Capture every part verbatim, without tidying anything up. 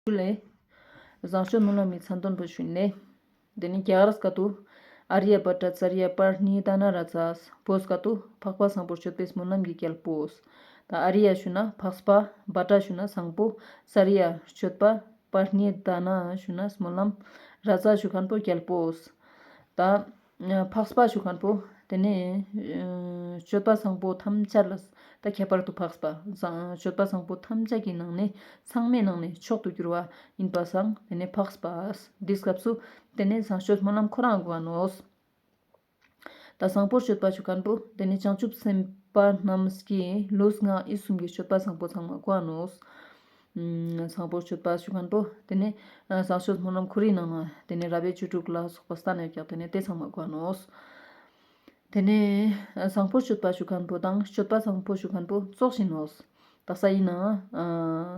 ཞུ་ལེ། བཟང་སྤྱོད་སྨོན་ལམ་གྱི་མཚན་དོན་པོ་ཞུ་ནེ། དེ་ནེ་རྒྱ་གར་སྐད་དུ་ཨཱརྱ་བྷ་ཏ་ཙརྱ་པཱ་ཎི་དཱ་ན་རཱ་ཛ། བོད་སྐད་དུ་འཕགས་པ་སངས་པོ་སྤྱོད་པའི་སྨོན་ལམ་གྱི་རྒྱལ་པོ། ད་ཨཱརྱ་ཞུ་ན་འཕགས་པ། བྷ་ཏ་ཞུ་ན་བཟང་པོ། ཙརྱ་སྤྱོད་པ། པཱ་ཎི་དཱ་ན་ཞུ་ན་སྨོན་ལམ། རཱ་ཛ་ཞུ་མཁན་པོ་རྒྱལ་པོ། ད་འཕགས་པ་ཞུ་མཁན་པོ་དེ་ནེ་ཨ་སྤྱོད་པ་བཟང་པོ་ཐམས་ཅད་ལ། ད་ཁྱད་པར་དུ་འཕགས་པ་བཟང་སྤྱོད་པ་བཟང་པོ་ཐམས་ཅད་ཀྱི་ནང་ནེ་ཚང་མའི་ནང་ནེ་མཆོག་ཏུ་གྱུར་བ་ཡིན་པ་སང་དེ་ནེ་འཕགས་པ། འདིའི་སྐབས་སུ་དེ་ནེ་བཟང་སྤྱོད་སྨོན་ལམ་ཁོ་རང་དགོས་ནོག། ད་བཟང་པོ་སྤྱོད་པ་ཞུ་མཁན་པོ་དེ་ནེ་བྱང་ཆུབ་སེམས་དཔའ་རྣམས་ཀྱི་ལུས་ངག་ཡིད་གསུམ་གྱི་སྤྱོད་པ་བཟང་པོ་ཚང་མ་དགོས་ནོག། ཨ་བཟང་པོ་སྤྱོད་པ་ཞུ་མཁན་པོ་དེ་ནེ་ཨ་བཟང་སྤྱོད་སྨོན་ལམ་ཁོ་རའི་ནང་ན་དེ་ནེ་རབ་དབྱེ་བཅུ་དྲུག་ལ་སོགས་པ་བསྟན་ཡོད་ཀྱག། དེ་ནེ་དེ་ཚང་མ་དགོས་ནོག། དེ་ནེ་ཨ་བཟང་པོ་སྤྱོད་པ་ཞུ་མཁན་པོ་དང་སྤྱོད་པ་བཟང་པོ་ཞུ་མཁན་པོ་ཙོགས་ཤིག་ནོག། དག་ས་ཡིན་ན་ཨ་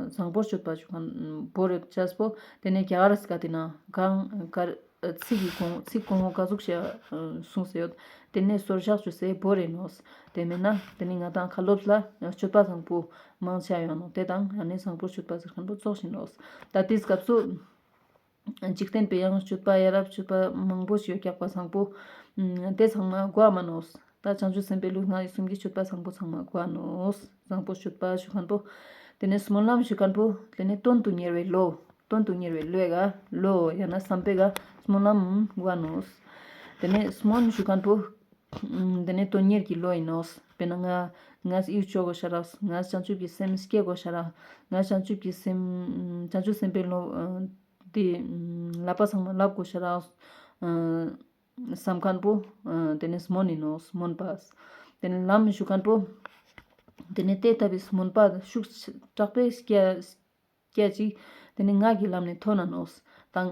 བཟང་པོ་སྤྱོད་པ་ཞུ་མཁན་བོ་རེ་ཅེས་པོ་དེ་ནེ་རྒྱ་གར་སྐད་དེ་ན་གང་གར་ཚིག་གི་གོང་ཚིག་གོང་འོག་ག་ཟུག་ཤ་གསུངས་སེ་ཡོད། དེ་ནེ་སོར་བཞག་བཅོས་སེ་བོ་རེ་ནོག། དེ་མེན་ན་དེ་ནེ་ང་དང་ཁ་ལོབས་ལ་སྤྱོད་པ་བཟང་པོ་མང་ཆེ་ཡོང་ནོག། དེ་དང་ཨ་ནེ་བཟང་པོ་སྤྱོད་པ་ཟེར་མཁན་པོ་ཙོགས་ཤིག་ནོག། ད་དེའི་སྐབས་སུ་འཇིག་རྟེན་པའི་ཡང་སྤྱོད་པ་ཡ་རབས་སྤྱོད་པ་མང་པོ་ཞིག་ཡོད་ཀྱག་པ་བཟང་པོ། ཨ་དེ་ཚང་མ་དགོས་མ་ནོག། ད་བྱང་ཆུབ་སེམས་དཔའི་ལུས་ངག་ཡིད་གསུམ་གྱི་སྤྱོད་པ་བཟང་པོ་ཚང་མ་དགོས་ནོག། བཟང་པོ་སྤྱོད་པ་ཞུ་མཁན་པོ། དེ་ནེ་སྨོན་ལམ་ཞུ་མཁན་པོ། དེ་ནེ་དོན་དུ་གཉེར་བའི་བློ། དོན་དུ་གཉེར་བའི་བློའི་ག་བློ་ཡང་ན་བསམ་པའི་ག་སྨོན་ལམ་དགོས་ནོག། དེ་ནེ་སྨོན་ཞུ་མཁན་པོ། ཨ་དེ་ནེ་དོན་གཉེར་གྱི་བློ་ཡིན་ནོག། དཔེར་ན་ང་ངས་ཡིད་ཆོག་དགོས་ཤ་རག། ངས་བྱང་ཆུབ་ཀྱི་སེམས་སྐྱེ་དགོས་ཤ་རག། ངས་བྱང་ཆུབ་ཀྱི་སེམས་བྱང་ཆུབ་སེམས་དཔའི་བློ་ཨ་དེ་ཨ་བསླབ་པ་ཚང་མ་བསླབ་དགོས་ཤ་རག། ཨ་བསམ་མཁན་པོ་ཨ་དེ་ནེ་སྨོན་ཡིན་ནོག། སྨོན་པ། དེ་ནེ་ལམ་ཞུ་མཁན་པོ། དེ་ནེ་དེ་ལྟ་བུའི་སྨོན་པ་ཤུགས་དྲག་པོས་སྐྱེ་སྐྱེ་ཅིག། དེ་ནེ་ངག་གི་ལམ་ནེ་ཐོན་ན་ནོག། དང་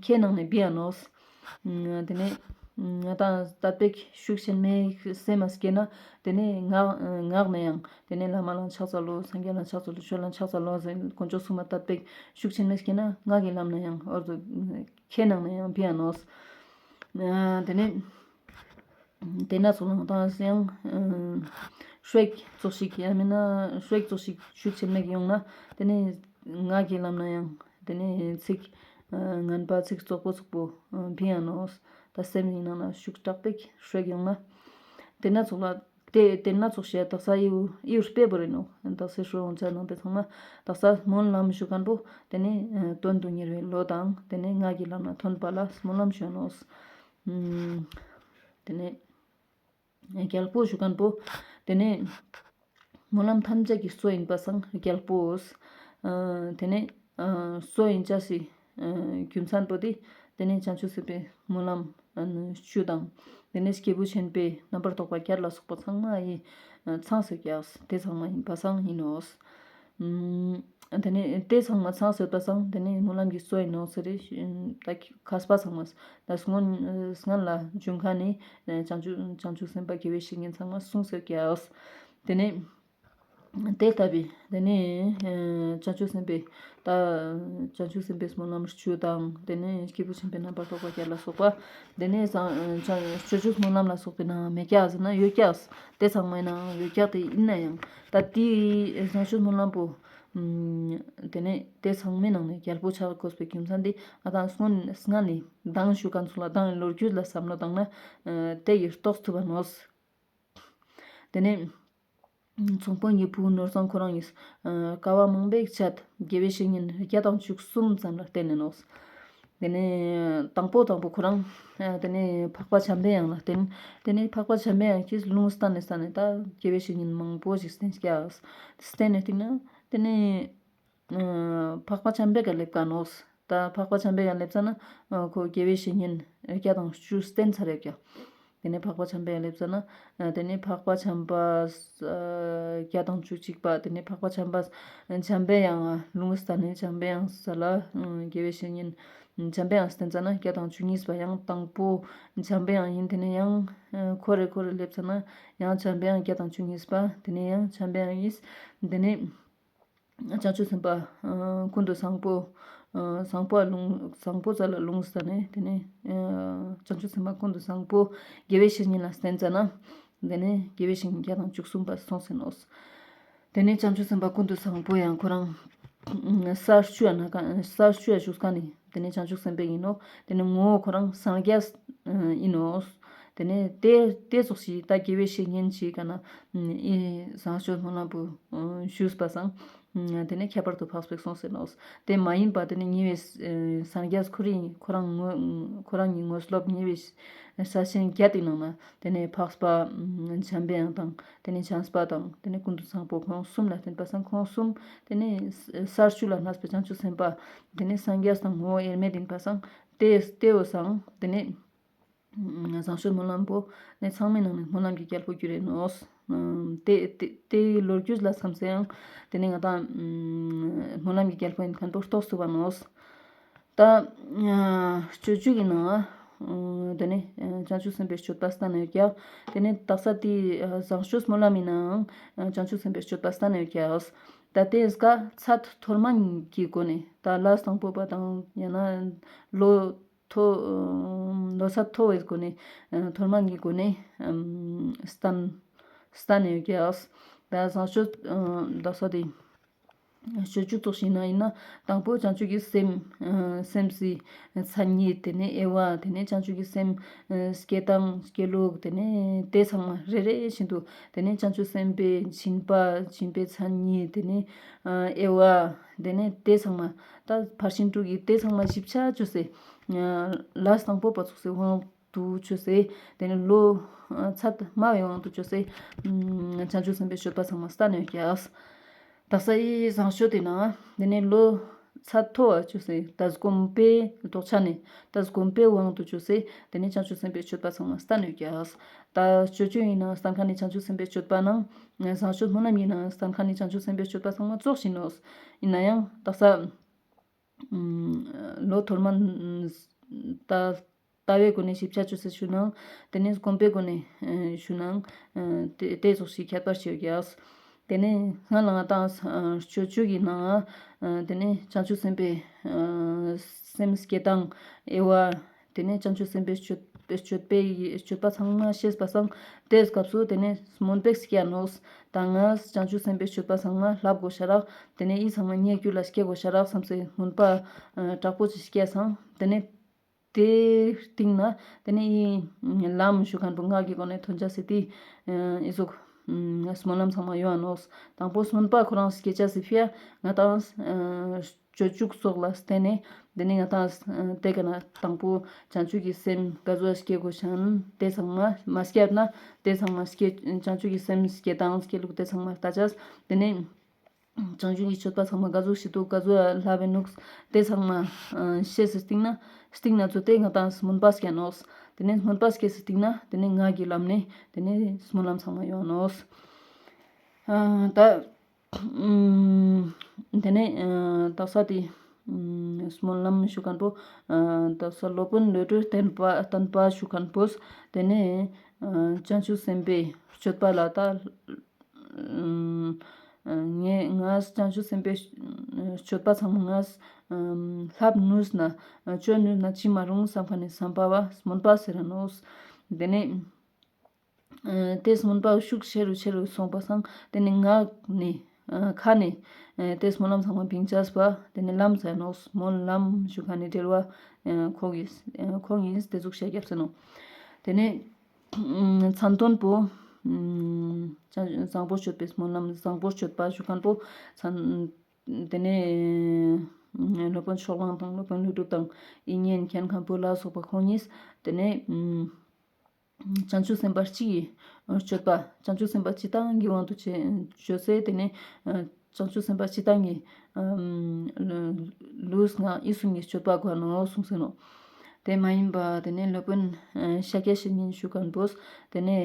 ཁའི་ནང་ནེ་བི་ཡ་ནོག། དེ་ནེ་ང་དང་དད་པའི་ཤུགས་ཆེན་མོའི་སེམས་མ་སྐྱེ་ན་དེ་ནེ་ངག་ངག་ནེ་ཡང་དེ་ནེ་བླ་མ་ལ་ཕྱག་འཚལ་ལོ། སངས་རྒྱས་ལ་ཕྱག་འཚལ་ལོ། ཆོས་ལ་ཕྱག་འཚལ་ལོ་ཟེར་དཀོན་མཆོག་གསུམ་མ་དད་པའི་ཤུགས་ཆེན་མོ་སྐྱེ་ན་ངག་གི་ལམ་ནེ་ཡང་འོ་དོ་ཁའི་ནང་ནེ་ཡང་བི་ཡ་ནོག། དེ་ནེ་དེ་ན་ཚོགས་ལ་ང་དང་ཡང་ཤོད་ཙོགས་ཤིག་ཡང་མེན་ན་ཤོད་ཙོགས་ཤིག་ཤུགས་ཆེན་མོ་ཡོང་ན་དེ་ནེ་ངག་གི་ལམ་ནེ་ཡང་དེ་ནེ་ཚིག་ངན་པ་ཚིག་རྩོག་པོ་རྩོག་པོ་བི་ཡ་ནོག། ད་སེམས་ཡིན་ནང་ན་ཤུགས་དྲག་པོ་ཤོད་ཡོང་ན་དེ་ན་ཚོགས་ལ། དེ་དེ་ན་ཚོགས་ཤེས་དག་ས་ཡིའུ་ཡིའུ་སྤེ་བོ་རེ་ནོག། དག་ས་ཧྲོ་འོང་ཆ་ནང་དེ་ཚང་མ་དག་ས་སྨོན་ལམ་ཞུ་མཁན་པོ་དེ་ནེ་དོན་དུ་གཉེར་བའི་བློ་དང་དེ་ནེ་ངག་གི་ལམ་ན་ཐོན་པ་ལ་སྨོན་ལམ་ཞུ་ནོག། དེ་ནེ་རྒྱལ་པོ་ཞུ་མཁན་པོ་དེ་ནེ་སྨོན་ལམ་ཐམས་ཅད་ཀྱི་གཙོ་ཡིན་པ་སང་རྒྱལ་པོ། དེ་ནེ་གཙོ་ཡིན་ཅེས་སི་རྒྱུ་མཚན་པོ་དེ་དེ་ནེ་བྱང་ཆུབ་སེམས་དཔའི་སྨོན་ལམ་བཅུ་དང་དེ་ནེ་སྐྱེས་བུ་ཆེན་པོའི་རྣམ་པར་རྟོག་པ་བརྒྱད་ལ་སོགས་པ་ཚང་མ་ཡི་ཚང་སེ་ཀྱག། དེ་ཚང་མ་ཡིན་པ་སང་ཡིན་ནོག། དེ་ནེ་དེ་ཚང་མ་ཚང་སེ་ཡོད་པ་སང་དེ་ནེ་སྨོན་ལམ་གྱི་གཙོ་ཡིན་ནོག་ཟེར་རེ་ད་མཁས་པ་ཚང་མ་ད་སྔོན་ལ་འབྱུང་ཁ་ནེ་བྱང་ཆུབ་བྱང་ཆུབ་སེམས་དཔའ་དགེ་བའི་བཤེས་གཉེན་ཚང་མ་གསུངས་སེ་ཀྱག། དེ་ནེ་དེ་ལྟ་བུའི་དེ་ནེ་བྱང་ཆུབ་སེམས་དཔའི་ད་བྱང་ཆུབ་སེམས་དཔའི་སྨོན་ལམ་བཅུ་དང་དེ་ནེ་སྐྱེས་བུ་ཆེན་པོའི་རྣམ་པར་རྟོག་པ་བརྒྱད་ལ་སོགས་པ་དེ་ནེ་བྱང་སྤྱོད་འཇུག་སྨོན་ལམ་ལ་སོགས་པའི་ནང་མེད་ཀྱག་ཟེར་ན་ཡོད་ཀྱག། དེ་ཚང་མའི་ནང་ཡོད་ཀྱག། དེ་ཡིན་ན་ཡང་ད་དེ་བྱང་ཆུབ་སྨོན་ལམ་པོ་དེ་ནེ་དེ་ཚང་མའི་ནང་ནེ་རྒྱལ་པོ་ཆགས་དགོས་པའི་རྒྱུ་མཚན་དེ་ང་དང་སྔོན་སྔ་ནེ་མདང་ཞུ་མཁན་ཚོ་ལ་མདང་ལོ་རྒྱུས་ལ་བསམ་བློ་བཏང་ན་དེ་ཡི་རྟོགས་ཐུབ་པ་ནོག། དེ་ནེ་ཚོང་དཔོན་གྱི་བུ་ནོར་བཟང་ཁོ་རང་ཡིས་ཀ་བ་མང་པོ་ཞིག་ཆད། དགེ་བའི་བཤེས་གཉེན་བརྒྱ་དང་བཅུ་གསུམ་ཙམ་ལ་བསྟེན་ནེ་ནོག། དེ་ནེ་དང་པོ་དང་པོ་ཁོ་རང་དེ་ནེ་འཕགས་པ་འཇམ་པའི་དབྱངས་ལ་བསྟེན། དེ་ནེ་འཕགས་པ་འཇམ་པའི་དབྱངས་ཀྱིས་ལུང་བསྟན་ནེ་ས་ནེ་ད་དགེ་བའི་བཤེས་གཉེན་མང་པོ་ཞིག་བསྟེན་ཀྱག། བསྟེན་ནེ་སྟིང་ནེ་དེ་ནེ་འཕགས་པ་འཇམ་པའི་ག་སླེབས་ཀ་ནོག། ད་འཕགས་པ་འཇམ་པའི་ག་སླེབས་ཙ་ན་ཁོ་དགེ་བའི་བཤེས་གཉེན་བརྒྱ་དང་བཅུ་བསྟེན་ཚར་རེད་ཀྱག། དེ་ནེ་འཕགས་པ་འཇམ་པའི་ག་སླེབས་ཙ་ན་དེ་ནེ་འཕགས་པ་འཇམ་པ་བརྒྱ་དང་བཅུ་གཅིག་པ་དེ་ནེ་འཕགས་པ་འཇམ་པ་འཇམ་པའི་དབྱངས་ལུང་བསྟན་ནེ་འཇམ་པའི་དབྱངས་ས་ལ་དགེ་བའི་བཤེས་གཉེན་འཇམ་པའི་དབྱངས་བསྟེན་ཙ་ན་བརྒྱ་དང་བཅུ་གཉིས་པ་ཡང་དང་པོ་འཇམ་པའི་དབྱངས་ཡིན། དེ་ནེ་ཡང་ཁོ་རེ་ཁོ་རེ་སླེབས་ཙ་ན་ཡང་འཇམ་པའི་དབྱངས་བརྒྱ་དང་བཅུ་གཉིས་པ་དེ་ནེ་ཡང་འཇམ་པའི་དབྱངས་ཡིན། དེ་ནེ་བྱང་ཆུབ་སེམས་དཔའ་ཀུན་ཏུ་བཟང་པོ་བཟང་པོ་ལུང་བཟང་པོ་རྩ་ལ་ལུང་ཟེར་ནེ་དེ་ནེ་བྱང་ཆུབ་སེམས་དཔའ་ཀུན་ཏུ་བཟང་པོ་དགེ་བའི་བཤེས་གཉེན་ལ་བསྟེན་ཙ་ན་དེ་ནེ་དགེ་བའི་བཤེས་གཉེན་བརྒྱ་དང་བཅུ་གསུམ་པ་སོང་ཟེར་ནོག། དེ་ནེ་བྱང་ཆུབ་སེམས་དཔའ་ཀུན་ཏུ་བཟང་པོ་ཡང་ཁོ་རང་ ས་བཅུ་ཡ་ན་ས་བཅུ་ཡ་བཞུགས་ཁན་ནི་དེ་ནེ་བྱང་ཆུབ་སེམས་དཔའ་ཨིན་ནོག། དེ་ནེ་ངོ་བོ་ཁོ་རང་སངས་རྒྱས་ཨིན་ནོག། དེ་ནེ་དེ་དེ་ཙོགས་ཤིག་ད་དགེ་བའི་བཤེས་གཉེན་ཅིག་ག་ན་ཨི་བཟང་སྤྱོད་སྨོན་ལམ་བོ་ཞུས་པ་སང་དེ་ནེ་ཁྱད་པར་དུ་འཕགས་པའི་གསུངས་ཟེར་ནོག། དེ་མ་ཡིན་པ་དེ་ནེ་ཉེ་བའི་སངས་རྒྱས་ཁོ་རང་ཁོ་རང་ངོ་ཁོ་རང་གི་དངོས་སློབ་ཉེ་བའི་ས་ཆེན་བརྒྱད་དེ་ནང་ན་དེ་ནེ་འཕགས་པ་འཇམ་པའི་དབྱངས་དང་དེ་ནེ་བྱམས་པ་དང་དེ་ནེ་ཀུན་ཏུ་བཟང་པོ་ཁོང་གསུམ་ལ་བརྟེན་པ་སང་ཁོང་གསུམ་དེ་ནེ་ས་བཅུ་ལ་གནས་པའི་བྱང་ཆུབ་སེམས་དཔའ་དེ་ནེ་སངས་རྒྱས་དང་ངོ་བོ་དབྱེར་མེད་ཡིན་པ་སང་དེ་དེ་བོ་སང་དེ་ནེ་བཟང་སྤྱོད་སྨོན་ལམ་བོ་ནི་ཚང་མའི་ནང་ནེ་སྨོན་ལམ་གྱི་རྒྱལ་པོ་གྱུར་རེ་ནོག། དེ་དེ་དེའི་ལོ་རྒྱུས་ལ་བསམ་ཚེ་ཡང་དེ་ནེ་ང་དང་སྨོན་ལམ་གྱི་རྒྱལ་པོ་ཡིན་ཁན་བོ་རྟོགས་ཐུབ་བ་ནོག། ད་སྤྱོད་འཇུག་གི་ནང་དེ་ནེ་བྱང་ཆུབ་སེམས་དཔའི་སྤྱོད་པ་སྟན་ན་ཡོད་ཀྱག། དེ་ནེ་དག་ས་དེ་བཟང་སྤྱོད་སྨོན་ལམ་ཡིན་ནའང་བྱང་ཆུབ་སེམས་དཔའི་སྤྱོད་པ་སྟན་ན་ཡོད་ཀྱག། ད་དེ་ཀ་ཚད་མཐོ་དམན་གྱི་སྒོ་ནེ་ད་ལས་དང་པོ་པ་དང་ཡང་ན་ལོ་མཐོ་ལོ་ཚད་མཐོ་བའི་སྒོ་ནེ་མཐོ་དམན་གྱི་སྒོ་ནེ་སྟན་སྟན་ན་ཡོད་ཀྱག། ད་བཟང་སྤྱོད་དག་ས་དེ་སྤྱོད་འཇུག་ཙོགས་ཤིག་ན་ཡིན་ན་དང་པོ་བྱང་ཆུབ་ཀྱི་སེམས་སེམས་སི་མཚན་ཉིད་དེ་ནེ་དབྱེ་བ་དེ་ནེ་བྱང་ཆུབ་ཀྱི་སེམས་སྐྱེ་སྟངས་སྐྱེ་ལུགས་དེ་ནེ་དེ་ཚང་མ་རེ་རེ་བཞིན་དུ་དེ་ནེ་བྱང་ཆུབ་སེམས་དཔའི་སྦྱིན་པ་སྦྱིན་པའི་མཚན་ཉིད་དེ་ནེ་དབྱེ་བ་དེ་ནེ་དེ་ཚང་མ་ད་ཕར་ཕྱིན་དྲུག་གི་དེ་ཚང་མ་ཞིབ་ཆ་ཅོས་སེ་ལས་དང་པོ་པ་ཙོགས་སི་དབང་དུ་ཅོས་སེ་དེ་ནེ་ལོ་ཚད་དམའ་བའི་དབང་དུ་ཅོས་སེ་བྱང་ཆུབ་སེམས་དཔའི་སྤྱོད་པ་ཚང་མ་སྟན་ན་ཡོད་ཀྱག། དག་ས་ཡི་བཟང་སྤྱོད་དེ་ན་དེ་ནེ་ལོ་ཚད་མཐོ་བ་ཅོས་སེ་ད་སྒོམ་པའི་ལྡོག་ཆ་ནེ་ད་སྒོམ་པའི་དབང་དུ་ཅོས་སེ་དེ་ནེ་བྱང་ཆུབ་སེམས་དཔའི་སྤྱོད་པ་ཚང་མ་སྟན་ན་ཡོད་ཀྱག། ད་སྤྱོད་འཇུག་ཡིན་ན་སྟན་ཁན་ནི་བྱང་ཆུབ་སེམས་དཔའི་སྤྱོད་པ་ནང་བཟང་སྤྱོད་སྨོན་ལམ་ཡིན་ན་སྟན་ཁན་ནི་བྱང་ཆུབ་སེམས་དཔའི་སྤྱོད་པ་ཚང་མ་ཙོགས་ཤིག་ནོག། ཡིན་ན་ཡང་དག་ས་ལོ་མཐོ་དམན་ད་ལྟ་བའི་སྒོ་ནེ་ཞིབ་ཆ་ཅོས་སེ་ཞུ་ནའང་དེ་ནེ་སྒོམ་པའི་སྒོ་ནེ་ཞུ་ནའང་དེ་དེ་ཙོགས་ཤིག་ཁྱད་པར་ཅིག་ཡོད་ཀྱག། དེ་ནེ་སྔ་ལ་ང་དང་སྤྱོད་འཇུག་གི་ནང་དེ་ནེ་བྱང་ཆུབ་སེམས་དཔའི་སེམས་སྐྱེ་སྟངས་དབྱེ་བ་དེ་ནེ་བྱང་ཆུབ་སེམས་དཔའི་སྤྱོད་སྤྱོད་པའི་སྤྱོད་པ་ཚང་མ་ཤེས་པ་སང་དེའི་སྐབས་སུ་དེ་ནེ་སྨོན་པ་སྐྱེ་ནོག། ད་ང་བྱང་ཆུབ་སེམས་དཔའི་སྤྱོད་པ་ཚང་མ་ལྷབ་དགོས་ཤ་རག། དེ་ནེ་ཨི་ཚང་མ་ངའི་རྒྱུད་ལ་སྐྱེ་དགོས་ཤ་རག་བསམ་སེ་སྨོན་པ་དྲག་པོ་ཅིག་སྐྱེས་སང་དེ་ནེ་དེའི་སྟིང་ན་དེ་ནེ་ཨི་ལམ་ཞུ་ཁན་བོ་ངག་གི་སྒོ་ནེ་ཐོན་ཆ་སེ་དེ་ཨི་ཟུག་སྨོན་ལམ་ཚང་མ་ཡོང་ང་ནོག། དང་པོ་སྨོན་པ་ཁོ་རང་སྐྱེ་ཆ་སེ་ཕི་ཡ་ང་དང་སྤྱོད་འཇུག་སོགས་ལ་བརྟེན་ནེ་དེ་ནེ་ང་དང་དེ་ཀ་ན་དང་པོ་བྱང་ཆུབ་ཀྱི་སེམས་ག་ཟུག་སྐྱེ་དགོས་ཤན་དེ་ཚང་མ་མ་སྐྱེས་ན་དེ་ཚང་མ་སྐྱེ་བྱང་ཆུབ་ཀྱི་སེམས་སྐྱེ་སྟངས་སྐྱེ་ལུགས་དེ་ཚང་མ་ལྟ་ཆ་དེ་ནེ་བྱང་ཆུབ་ཀྱི་སྤྱོད་པ་ཚང་མ་ག་ཟུག་ཞིག་འདུག་ག་ཟུག་ལྷབ་བའི་ནུག་དེ་ཚང་མ་ཤེས་སེ་སྟིང་ན་སྟིང་ན་ཚུ་དེ་ང་དང་སྨོན་པ་སྐྱེ་ནོག། དེ་ནེ་སྨོན་པ་སྐྱེས་སེ་སྟིང་ན་དེ་ནེ་ངག་གི་ལམ་ནེ་དེ་ནེ་སྨོན་ལམ་ཚང་མ་ཡོང་ནོག། ད་དེ་ནེ་དག་ས་དེ་སྨོན་ལམ་ཞུ་ཁན་བོ་དག་ས་སློབ་དཔོན་བློ་གྲོས་བརྟན་པ་བརྟན་པ་ཞུ་ཁན་བོས་དེ་ནེ་བྱང་ཆུབ་སེམས་དཔའི་སྤྱོད་པ་ལ་ད་ངས་ང་བྱང་ཆུབ་སེམས་དཔའི་སྤྱོད་པ་ཚང་མ་ངས་ལྷབ་ནུས་ན་ཅོ་ནུས་ན་ཅི་མ་རུང་བསམ་ཁན་ནི་བསམ་པ་བ་སྨོན་པ་ཟེར་ར་ནོག། དེ་ནེ་དེ་སྨོན་པ་ཤུགས་ཆེ་རུ་ཆེ་རུ་སོང་པ་སང་དེ་ནེ་ངག་ནེ་ཁ་ནེ་དེ་སྨོན་ལམ་ཚང་མ་བིང་ཆ་སེ་དེ་ནེ་ལམ་ཟེར་ནོག། སྨོན་ལམ་ཞུ་ཁན་ནི་འགྲེལ་བ་ཁོང་གིས་ཁོང་གིས་དེ་ཟུག་བཤད་རྒྱབ་ཟེར་ནོག། དེ་ནེ་མཚན་དོན་པོ་བཟང་པོ་སྤྱོད་པའི་སྨོན་ལམ་བཟང་པོ་སྤྱོད་པ་ཞུ་ཁན་བོ་མཚན་དེ་ནེ་སློབ་དཔོན་ཕྱོགས་གླང་དང་སློབ་དཔོན་ཀླུ་སྒྲུབ་དང་ཨི་ཉན་མཁན་མཁན་པོ་ལ་སོགས་པ་ཁོང་གཉིས་དེ་ནེ་བྱང་ཆུབ་སེམས་དཔའ་གཅིག་གི་སྤྱོད་པ་བྱང་ཆུབ་སེམས་དཔའ་སྤྱི་བཏང་གི་དབང་དུ་བྱས་བྱས་སེ་དེ་ནེ་བྱང་ཆུབ་སེམས་དཔའ་སྤྱི་བཏང་གི་ལུས་ངག་ཡིད་གསུམ་གྱི་སྤྱོད་པ་དགོས་ནོག་གསུངས་སེ་ནོག། དེ་མ་ཡིན་པ་དེ་ནེ་སློབ་དཔོན་ཤཱཀྱ་བཤེས་གཉེན་ཞུ་ཁན་བོས་དེ་ནེ་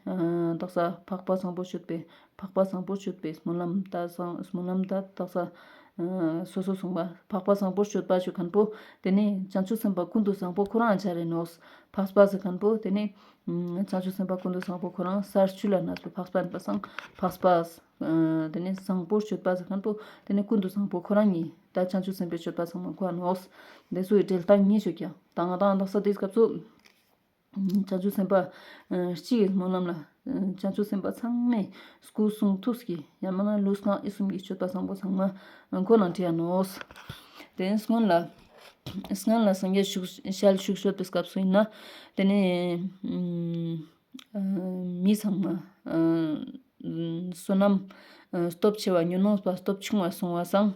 དག་ས་འཕགས་པ་བཟང་པོ་སྤྱོད་པའི་འཕགས་པ་བཟང་པོ་སྤྱོད་པའི་སྨོན་ལམ་ད་བཟང་སྨོན་ལམ་ད་དག་ས་སོ་སོ་གསུངས་པ་འཕགས་པ་བཟང་པོ་སྤྱོད་པ་ཞུ་ཁན་བོ་དེ་ནེ་བྱང་ཆུབ་སེམས་དཔའ་ཀུན་ཏུ་བཟང་པོ་ཁོ་རང་ཆ་རེ་ནོག། འཕགས་པ་ཟེར་ཁན་བོ་དེ་ནེ་བྱང་ཆུབ་སེམས་དཔའ་ཀུན་ཏུ་བཟང་པོ་ཁོ་རང་ས་བཅུ་ལ་གནས་པའི་འཕགས་པ་ཡིན་པ་སང་འཕགས་པ་དེ་ནེ་བཟང་པོ་སྤྱོད་པ་ཟེར་ཁན་བོ་དེ་ནེ་ཀུན་ཏུ་བཟང་པོ་ཁོ་རང་ཉིད་ད་བྱང་ཆུབ་སེམས་དཔའི་སྤྱོད་པ་ཚང་མ་དགོས་ནོག། དེ་ཚོའི་འགྲེལ་སྟངས་ཉིས་ཤོད་ཀྱང་ད་ང་དང་དག་ས་དེའི་སྐབས་སུ་བྱང་ཆུབ་སེམས་དཔའ་གཅིག་གི་སྨོན་ལམ་ལ་ བྱང་ཆུབ་སེམས་དཔའ་ཚང་མས་སྐུ་གསུང་ཐུགས་ཀྱི་ཡང་མིན་ན་ལུས་ངག་ཡིད་གསུམ་གྱི་སྤྱོད་པ་བཟང་པོ་ཚང་མ་ཁོ་ནང་བྲིའ་ནོག། དེ་སྔོན་ལ་སྔོན་ལ་སངས་རྒྱས་བཞུགས་ཞལ་བཞུགས་ཡོད་པའི་སྐབས་སུ་ཡིན་ན། དེ་ནས་མི་ཚང་མ་བསོད་ནམས་སྟོབས་ཆེ་བ་ཉོན་མོངས་པ་སྟོབས་ཆུང་བ་སོང་བ་སང་།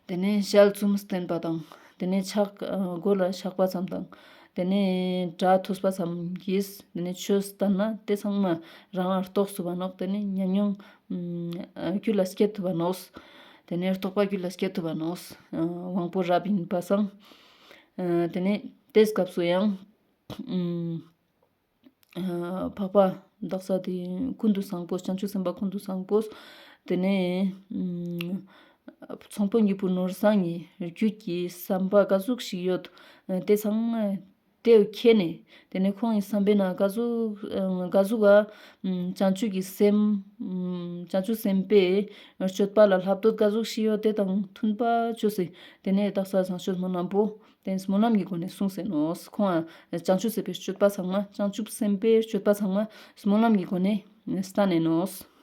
དེ་ནས་ཞལ་ཙམ་བསྟན་པ་དང་། དེ་ནས་ཕྱག་མགོ་ལ་བཞག་པ་ཙམ་དང་། དེ་ནས་སྒྲ་ཐོས་པ་ཙམ་གྱིས་དེ་ནས་ཆོས་བསྟན་ན་དེ་ཚང་མ་རང་ལ་རྟོགས་ཐུབ་བ་ནོག། དེ་ནས་ཉམས་མྱོང་རྒྱུད་ལ་སྐྱེ་ཐུབ་བ་ནོག། དེ་ནས་རྟོགས་པ་རྒྱུད་ལ་སྐྱེ་ཐུབ་བ་ནོག། དབང་པོ་རབ་ཡིན་པ་སང་། དེ་ནས་དེའི་སྐབས་སུ་ཡང་འཕགས་པ་དག་ས་དེ་ཀུན་ཏུ་བཟང་པོ་བྱང་ཆུབ་སེམས་དཔའ་ཀུན་ཏུ་བཟང་པོ། དེ་ནས་ཚོང་དཔོན་གྱི་བུ་ནོར་བཟང་ངི་རྒྱུད་ཀྱི་བསམ་པ་ག་ཟུག་ཞིག་ཡོད། དེ་ཚང་མ་དེ་མཁྱེན་ནས། དེ་ནས་ཁོང་གི་བསམ་པའི་ནང་ག་ཟུག་ག་ཟུག་ག་བྱང་ཆུབ་ཀྱི་སེམས་བྱང་ཆུབ་སེམས་དཔའི་སྤྱོད་པ་ལ་བསླབ་འདོད་ག་ཟུག་ཞིག་ཡོད། དེ་དང་མཐུན་པ་བཅོས་སེ་དེ་ནས་དག་ས་བཟང་སྤྱོད་སྨོན་ལམ་པོ་དེ་སྨོན་ལམ་གྱི་སྒོ་ནས་གསུངས་སེ་ནོག། ཁོང་བྱང་ཆུབ་སེམས་དཔའི་སྤྱོད་པ་ཚང་མ་བྱང་ཆུབ་སེམས་དཔའི་སྤྱོད་པ་ཚང་མ་སྨོན་ལམ་གྱི་སྒོ་ནས་བསྟན་ནས་ནོག།